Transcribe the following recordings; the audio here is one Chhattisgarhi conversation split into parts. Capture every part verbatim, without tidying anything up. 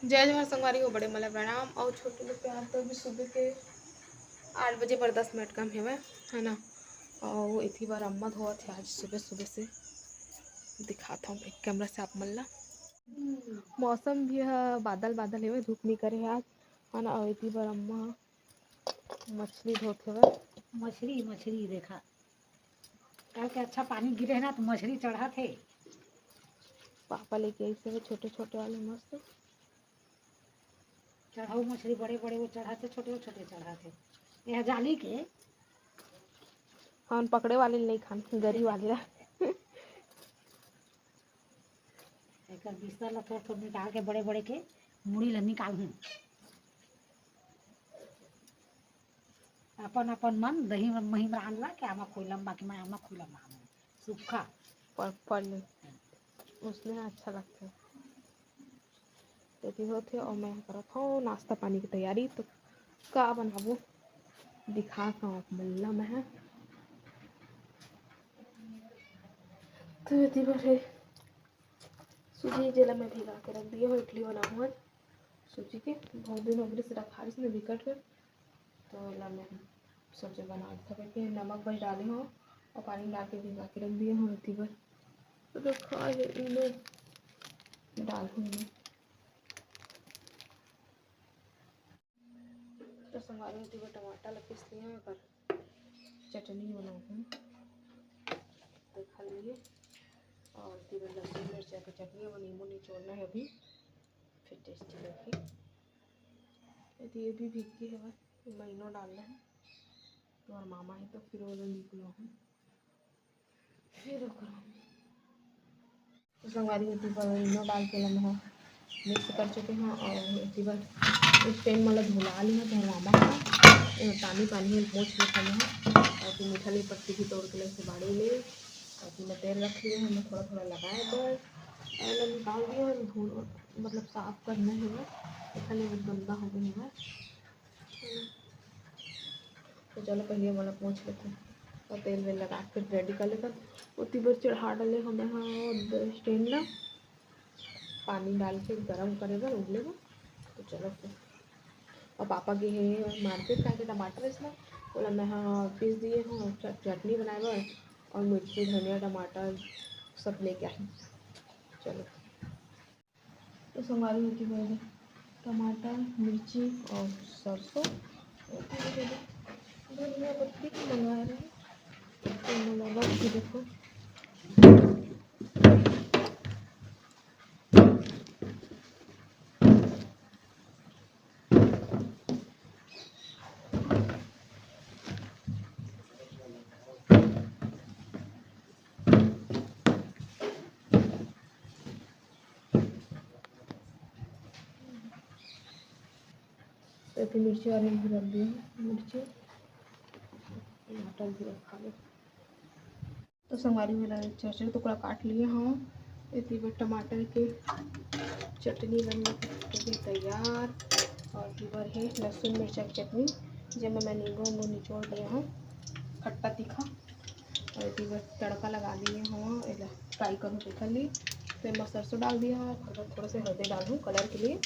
जय जोहार संगवारी हो, बड़े मन ला प्रणाम। अउ छोटे ले प्यार तो अभी सुबह के आठ बजे बर दस मिनट कम हेवय, है ना। अउ एती बर अम्मा धोवत हे आज सुबह सुबह से। दिखात हूँ एक कैमरा से आप मन ला। मौसम भी ह बादल बादल हेवय, धूप निकरे हे आज, है ना। अउ एती बर अम्मा मछली धोत हेवय। मछली, मछली देखा, कल के अच्छा पानी गिरे हे ना, तो मछली चढ़त हे। पापा लेके आइस हे छोटे छोटे वाले मस्त। चढ़ाऊ मछली बड़े बड़े वो चढ़त हे, छोटे वो छोटे चढ़त हे। यह जाली के। हम पकड़े वाले नहीं खान, गरी वाले ला। एकर बिस्तर ला थोड़ थोड़ निकाल के बड़े बड़े के मुड़ी ला निकालहूँ। अपन अपन मन दही महीम रांध ला के आमा खोइलम, बाकी मैं आमा खोइलम रांध सूखा। पढ़, पढ़ ले, उसने अच्छा लगता है। तेती होथे अउ मैं करत हूँ नाश्ता पानी की तैयारी। तो का बनाबो, दिखा का आप मन ला मैं। तो एती बर हे सूजी, जेला मैं भिगा के रख दिए हूँ, इडली बनाहूँ आज। सूजी के बहुत दिन हो गए रखा रहिस ने बिकट कर, तो एला मैं सब्जी बना के खाबे के नमक बस डाले हूँ अउ पानी डाल के भिगा के रख दिए हूँ एती बर। तो रखा है इन्हें डाल हूँ मैं। तो संगवारी होती वो टमाटर ला पीस लिया हूँ, एकर चटनी बनाऊँ हूँ। तो खा लिए और तीवर लहसुन मिर्चा की चटनी और नींबू निचोड़ना है अभी, फिर टेस्टी लगही। यदि ये भी भीग के हवा, मैं इनो डालना है। तुम्हार मामा है तो फिर वो निकलो है, फिर ओकरा तो संगवारी होती पर इनो डाल के लम्हा मिक्स कर चुके हैं और एती बर इस टाइम मतलब धुला ली है, तो मामा का एमे पानी पानी है, पोंछ लेते हैं। और फिर मीठा ली पत्ती भी तोड़ के लेते बाड़ी में, और फिर मैं तेल रख लिए हैं, मैं थोड़ा थोड़ा लगाए बर और मैं निकाल दिया और धो, मतलब साफ करना है वो, इतना गंदा हो गया है। तो चलो पहले वाला पोंछ लेते हैं और तेल वेल लगा के फिर रेडी कर लेते हैं। उतनी बार चढ़ा डाले हमें हाँ स्टैंड ना, पानी डाल के गरम करे बर, उबले बर। तो चलो फिर, और पापा गए हैं मार्केट, काहे के टमाटर इसमें बोला मैं हाँ पीस दिए हूँ च-, चटनी बनाए बर, और मिर्ची धनिया टमाटर सब लेके आए। चलो। तो संगवारी होती बोले टमाटर, मिर्ची और सरसों, धनिया पत्ती मंगा रहे हैं। तो मंगा के देखो। तो फिर मिर्ची वाले भी रख दिए हैं, मिर्ची टमाटर भी रखा है। तो संगवारी मेरा छोटे छोटे टुकड़ा काट लिए हूँ। इतनी बार टमाटर के चटनी बन के तैयार। और इधर है लहसुन मिर्चा की चटनी, जेमे मैं नींबू उम्बू निचोड़ दिए हूँ, खट्टा तीखा। और इधर तड़का लगा दिए हूँ, एला फ्राई करूँ तेकर लिए। तो मैं सरसों डाल दिया हूँ, थोड़ा थोड़ा सा हल्दी डालूँ कलर के लिए,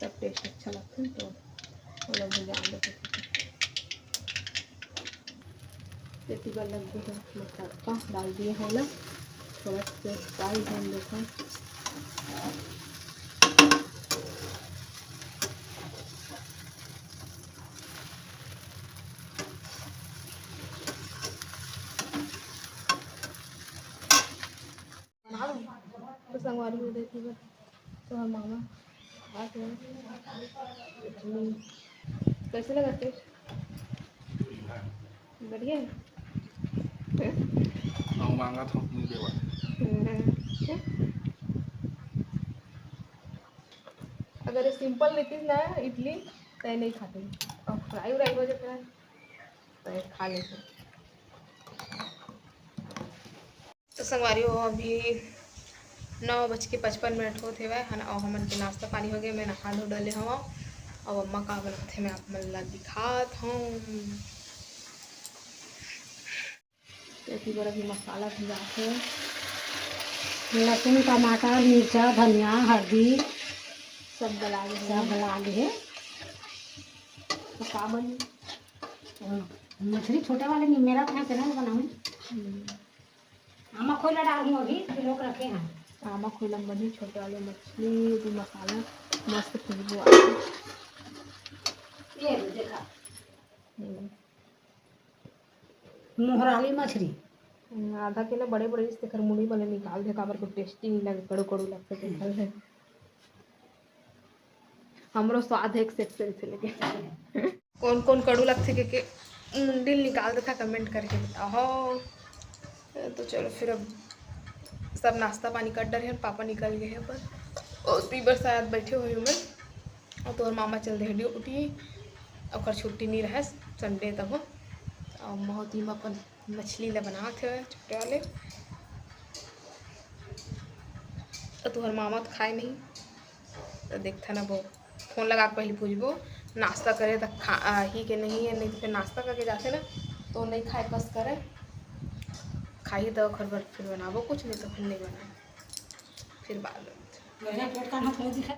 तब टेस्ट अच्छा लगता है। तो ओला भुजा लेते हैं। तेती बर लग गए हैं, मैं तड़का डाल दिए हैं ना, थोड़ा सा फ्राई होने देते हैं। तो संगवारी हो देखी बस, तो हम मामा खास में इतनी कैसे लगा टेस्ट? बढ़िया है। हम मांगा था अपनी देवा। हम्म। अगर ये सिंपल रहती ना इडली, तो ये नहीं खाते। और फ्राई व्राई हो जाता है, तो ये खा लेते। तो संगवारी हो, अभी नौ बज के पचपन मिनट होत हेवय, है ना, अउ हमन के नाश्ता पानी हो गया, मैं नहा धो डले हवं। अब अम्मा का बनाथे, मैं आप मन ला दिखात हूँ। तो एती बर अभी मसाला भिजात हे, लहसुन, टमाटर, मिर्चा, धनिया, हल्दी, सब गला गे हे। सब गला गे हे। तो का बनी? मछली छोटे वाले नहीं, मेरा अपना चैनल बनाऊँ। आमा खोइला डालहूँ अभी, किलो के रखे हैं। आमा खोइला में बनी छोटे वाले मछली, भी मसाला मस्त खुशबू आथे। ये देखा। हम्म। मोहराली मछली। हम्म, आधा किलो बड़े बड़े, इस तेकर मुड़ी वाले निकाल दे, काबर को टेस्टी नहीं लगे, कड़ू कड़ू लगथे तेकर ले। हमरो स्वाद है एक से एक से लेके। कौन कौन कड़ू लगथे के, के मुंडी ल निकाल देथा, कमेंट करके बताओ। तो चलो फिर अब सब नाश्ता पानी कर डरे हैं, पापा निकल गए हैं पर, और पीबर शायद बैठे हुए मैं, और तोहर मामा चल दे ड्यूटी, ओकर छुट्टी नहीं रहे संडे तब, और महोती में अपन मछली ला बनात हे छोटे वाले। तो तोहर मामा तो खाए नहीं, तो देखथन अब फोन लगा के पहले पूछबो नाश्ता करे त खा आही के नहीं है, नहीं तो फिर नाश्ता करके जाथे ना तो नहीं खाए कस करे। खाही तो ओखर बर फिर बनाबो कुछ, नहीं तो फिर नहीं बनाबो, फिर बाद में। मेरा पेट का हाथ में दिखा।